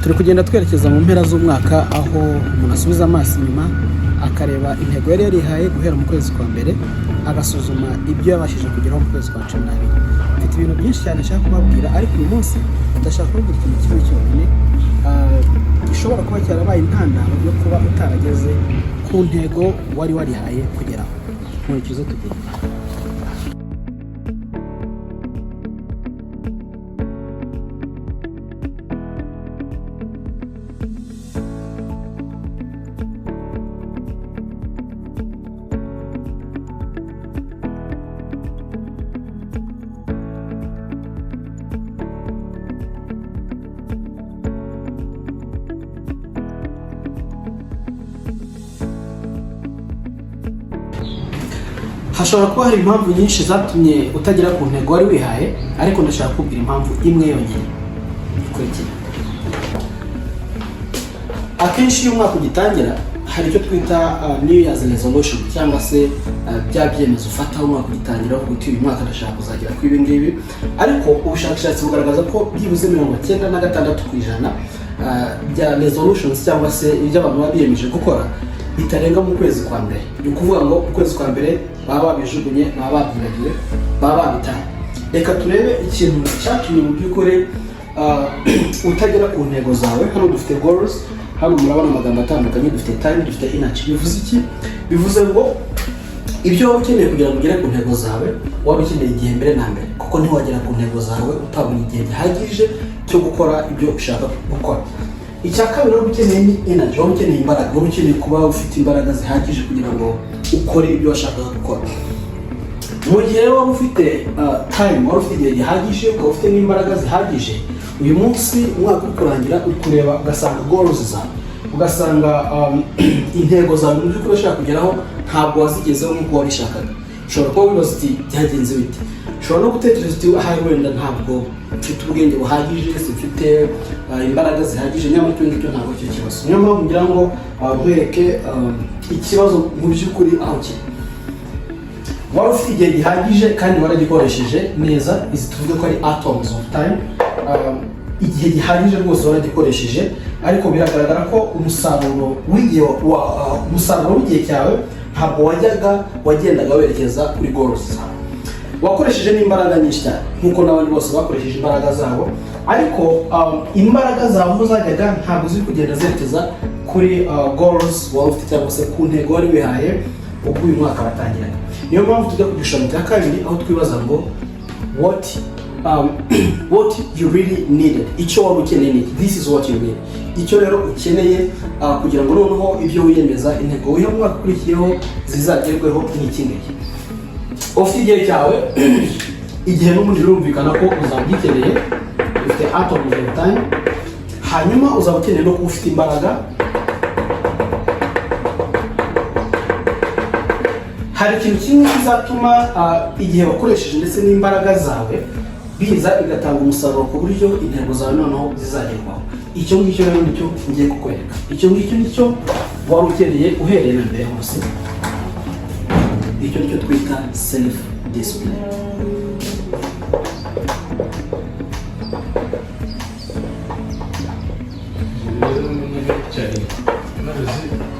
Turi kugenda twerekeza mu mpera z'umwaka, aho umuntu asubiza amaso inyuma akareba intego yari yarihaye guhera mu kwezi kwa mbere, agasuzuma ibyo yabashije kugeraho mu kwezi kwa 12. Mfite ibintu byinshi cyane nshaka kubabwira, ariko uyu munsi ndashaka kubabwira ikintu kimwe cyonyine gishobora kuba cyarabaye intandaro yo kuba utarageze ku ntego wari warihaye kugeraho. Nkurikizo tugenda. Hashobora kuba hari impamvu nyinshi zatumye utagera ku ntego wari wihaye, ariko ndashaka kukubwira impamvu imwe yonyine ikurikira. Akenshi iyo umwaka ugitangira, hari icyo twita New Year's resolution, cyangwa se bya byemezo ufata umwaka ugitangira, uvuga uti: "Uyu mwaka ndashaka kuzagera kuri ibi ngibi." Ariko ubushakashatsi bugaragaza ko byibuze 96% bya resolutions, cyangwa se ibyo abantu baba biyemeje gukora, bitarenga mu kwezi kwa mbere. Ni ukuvuga ngo mu kwezi kwa mbere baba babijugunye, baba babyibagiwe, baba babitaye. Reka turebe ikintu cyatumye mu by'ukuri utagera ku ntego zawe. Hano dufite goals, hano murabona amagambo atandukanye: dufite time, dufite energy. Bivuze iki? Bivuze ngo ibyo waba ukeneye kugira ngo ugere ku ntego zawe, waba ukeneye igihe mbere na mbere, kuko ntiwagera ku ntego zawe utabona igihe gihagije cyo gukora ibyo ushaka gukora. Icya kabiri waba ukeneye ni energy, waba ukeneye imbaraga, waba ukeneye kuba ufite imbaraga zihagije kugira ngo ukore ibyo washakaga gukora. Mu gihe rero waba ufite time, waba ufite igihe gihagije, ukaba ufite n'imbaraga zihagije, uyu munsi umwaka uri kurangira, uri kureba ugasanga goals zawe, ugasanga intego zawe mu by'ukuri ushaka kugeraho ntabwo wazigezeho nk'uko wabishakaga. Ushobora kuba wibaza uti: "Byagenze bite?" Ushobora no gutekereza uti: "Ahari wenda ntabwo mfite ubwenge buhagije, simfite imbaraga zihagije." Nyamara icyo ngicyo ntabwo cyo kibazo. Niyo mpamvu ngira ngo nkwereke ikibazo mu by'ukuri aho kiri. Wari ufite igihe gihagije kandi waragikoresheje neza. Izi tuvuge ko ari atoms of time. Igihe gihagije rwose waragikoresheje, ariko biragaragara ko umusaruro w'igihe cyawe ntabwo wagendaga werekeza kuri goals zawe. Wakoresheje n'imbaraga nyinshi cyane nk'uko n'abandi bose bakoresheje imbaraga zabo, ariko imbaraga zawe aho zajyaga ntabwo ziri kugenda zerekeza kuri goals wari ufite, cyangwa se ku ntego wari wihaye ubwo uyu mwaka watangiraga. Niyo mpamvu tujya ku gishushanyo cya kabiri, aho twibaza ngo what you really needed, icyo wari ukeneye ni iki? This is what you need. Icyo rero ukeneye kugira ngo noneho ibyo wiyemeza, intego wiha mu mwaka ukurikiyeho, zizagerweho ni iki ngiki. Ufite igihe cyawe, igihe n'ubundi birumvikana ko uzaba ugikeneye, ufite atoms of time, hanyuma uzaba ukeneye no kuba ufite imbaraga. Hari ikintu kimwe kizatuma igihe wakoresheje ndetse n'imbaraga zawe biza bigatanga umusaruro ku buryo intego zawe noneho zizagerwaho. Icyo ngicyo rero nicyo ngiye kukwereka. Icyo ngicyo nicyo wari ukeneye uhereye na mbere hose. Icyo nicyo twita self discipline. Rero cyane nabizi.